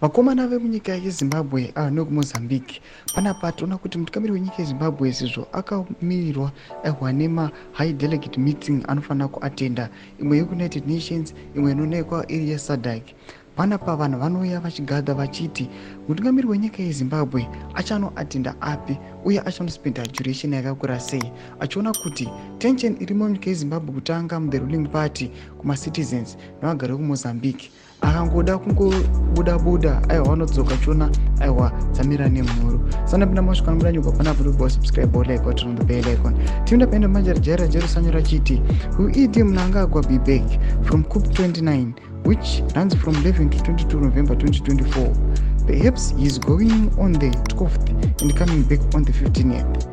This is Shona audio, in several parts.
Vakomana vemunyika yeZimbabwe ava nekuMozambique. Panapa tinoona kuti mutungamiri wenyika yeZimbabwe sezvo akamirirwa aiwa nemahigh delegate meeting anofanira kuatenda, imwe yekuUnited Nations, imwe inoonekwa iri yeSADC. Panapa vanhu vanouya vachigadha vachiti mutungamiri wenyika yeZimbabwe achanoatenda api uye achanospenda duration yakakura sei, achiona kuti tension irimo munyika yeZimbabwe kutanga muthe ruling party, kumacitizens nevagari vekuMozambique. Akangoda kungobuda buda, aiwa, vanodzoka chiona, aiwa, dzamira nemhuru. Sanapinda masvika anobuda nyuka panapo ndobva subscribe, like, turn on the bell icon. Tinoenda paenda manje Jaira Jerusanyora chiti, "Will ED Mnangagwa be back from COP 29, which runs from 11 to 22 November 2024? Perhaps he is going on the 12th and coming back on the 15th.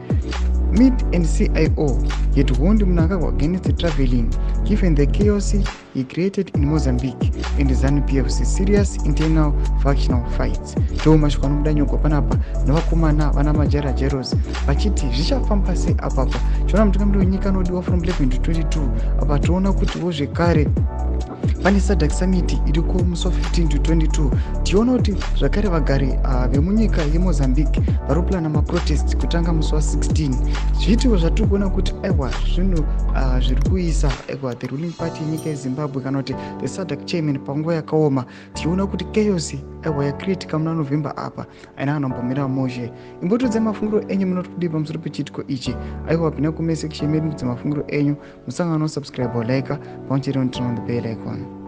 Meet and CIO yet warned Mnangagwa against traveling given the chaos he created in Mozambique and ZANU-PF's serious internal factional fights." Ndo mashoko anobuda nyogwa panapa nevakomana vana Majara Jeros vachiti zvichafamba sei apapa. Chiona mutungamiri wenyika anodiwa from 11 to 22 apa. Toona kutiwo zvekare pane SADC summit iriko musi wa15 to 22. Tiona kuti zvakare vagari vemunyika yeMozambique vari kuplana maprotest kutanga musi wa16. Zviitiko zvatiri kuona kuti aiwa, zvinhu zviri kuisa, aiwa, the ruling party yenyika yeZimbabwe kana kuti the SADC chairman panguva yakaoma. Tichiona kuti chaos, aiwa, yakriitika muna November apa aina kanombomira mushe. Imbotiudzai mafungiro enyu, munoti kudii pamusoro pechiitiko ichi? Aiwa, pinda kucomment section medu, dzemafungiro enyu. Musangano subscribe, like, pamwe chete, turn on the bell icon.